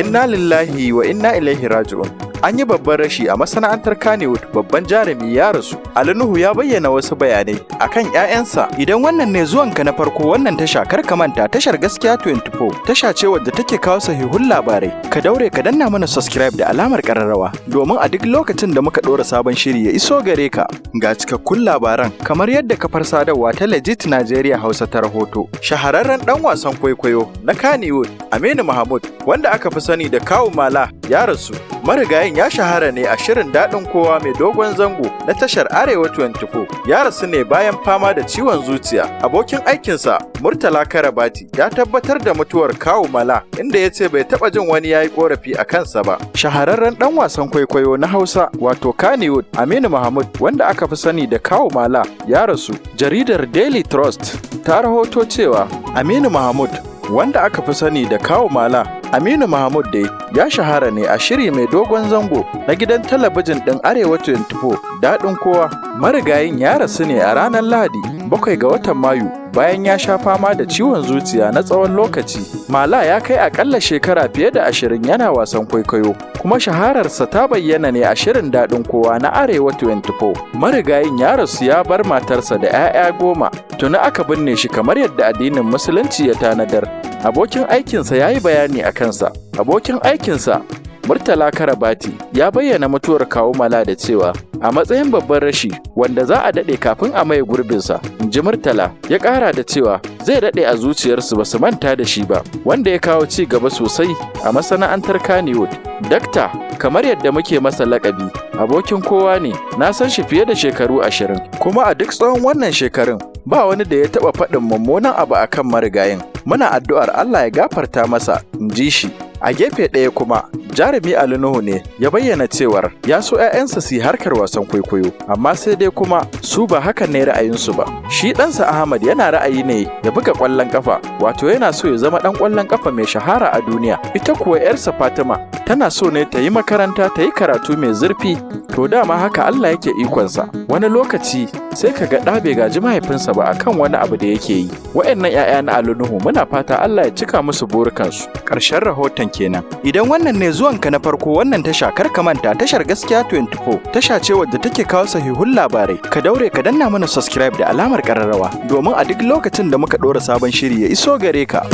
Inna lillahi wa inna ilaihi raji'un. An yi babban rashi a masana'antar Kannywood, babban jarumi ya rasu. Ali Nuhu ya bayyana wasu bayanai akan 'ya'yansa. Idan wannan ne zuwanka na farko wannan tasha, kar ka manta, tashar Gaskiya 24 tasha ce wadda take kawo sahihun labarai. Ka daure ka danna mana subscribe da alamar kararrawa domin a duk lokacin da muka ɗora sabon shiri ya iso gare ka. Ga cikakkun labaran kamar yadda kafar sadarwa ta Legit Nigeria Hausa ta rahoto. Shahararren dan wasan kwaikwayo na Kannywood, Aminu Mahmud, wanda aka fi sani da Kawu Mala, ya rasu. Marigayin ya shahara ne a shirin Daɗin Kowa mai dogon zango na tashar Arewa 24. Ya rasu ne bayan fama da ciwon zuciya. Abokin aikinsa, Murtala Karabati, ya tabbatar da mutuwar Kawu Mala, inda ya ce bai taɓa jin wani ya yi ƙorafi a kansa ba. Shahararren ɗan wasan kwaikwayo na Hausa, wato Kannywood, Aminu Mahmud, wanda aka fi sani da Kawu Mala, ya rasu. Jaridar Daily Trust ta rahoto cewa Aminu Mahmud, wanda aka fi sani da Kawu Mala, Aminu Mahmud dai ya shahara ne a shiri mai dogon zango na gidan talabijin ɗin Arewa 24, Daɗin Kowa. Marigayin ya rasu ne a ranar Lahadi, 7 ga watan Mayu, bayan ya sha fama da ciwon zuciya na tsawon lokaci. Mala ya kai akalla shekara fiye da 20 yana wasan kwaikwayo, kuma shahararsa ta bayyana ne a shirin Daɗin Kowa na Arewa 24. Marigayin ya rasu ya bar matarsa da 'ya'ya 10. Tuni aka binne shi kamar yadda addinin Musulunci ya tanadar. Abokin aikinsa ya yi bayani a kansa. Abokin aikinsa, Murtala Karabati, ya bayyana mutuwar Kawu Mala da cewa a matsayin babban rashi wanda za a daɗe kafin a maye gurbinsa, in ji Murtala. Ya ƙara da cewa zai daɗe a zuciyarsu, ba su manta da shi ba, wanda ya kawo ci gaba sosai a masana'antar Kannywood. Dakta, kamar yadda muke masa lakabi, abokin kowa ne. Na san shi fiye da shekaru 20, kuma a duk tsawon wannan shekarun ba wani da ya taɓa faɗin mummunan abu akan marigayin. Muna addu'ar Allah ya gafarta masa, in ji shi. A gefe ɗaya kuma, jarumi Ali Nuhu ne ya bayyana cewar ya so 'ya'yansa su yi harkar wasan kwaikwayo, amma sai dai kuma su ba hakan ne ra'ayinsu ba. Shi ɗansa Ahmad yana ra'ayi ne ya buga ƙwallon ƙafa, wato yana so ya zama ɗan ƙwallon ƙafa mai shahara a duniya. Ita kuwa 'yarsa Fatima tana so ne ta yi makaranta, ta yi karatu mai zurfi. To, dama haka Allah yake ikonsa. Wani lokaci sai ka ga ɗa bai gaji mahaifinsa ba akan wani abu da yake yi. Wa'annan 'ya'ya na Ali Nuhu, muna fata Allah ya cika musu burukansu. Ƙarshen rahoton kenan. Idan wannan ne zuwanka na farko wannan tasha, kar ka manta, tashar Gaskiya 24 tasha ce wadda take kawo sahihun labarai. Ka daure ka danna mana subscribe da alamar kararrawa domin a duk lokacin da muka ɗora sabon shiri ya iso gare ka.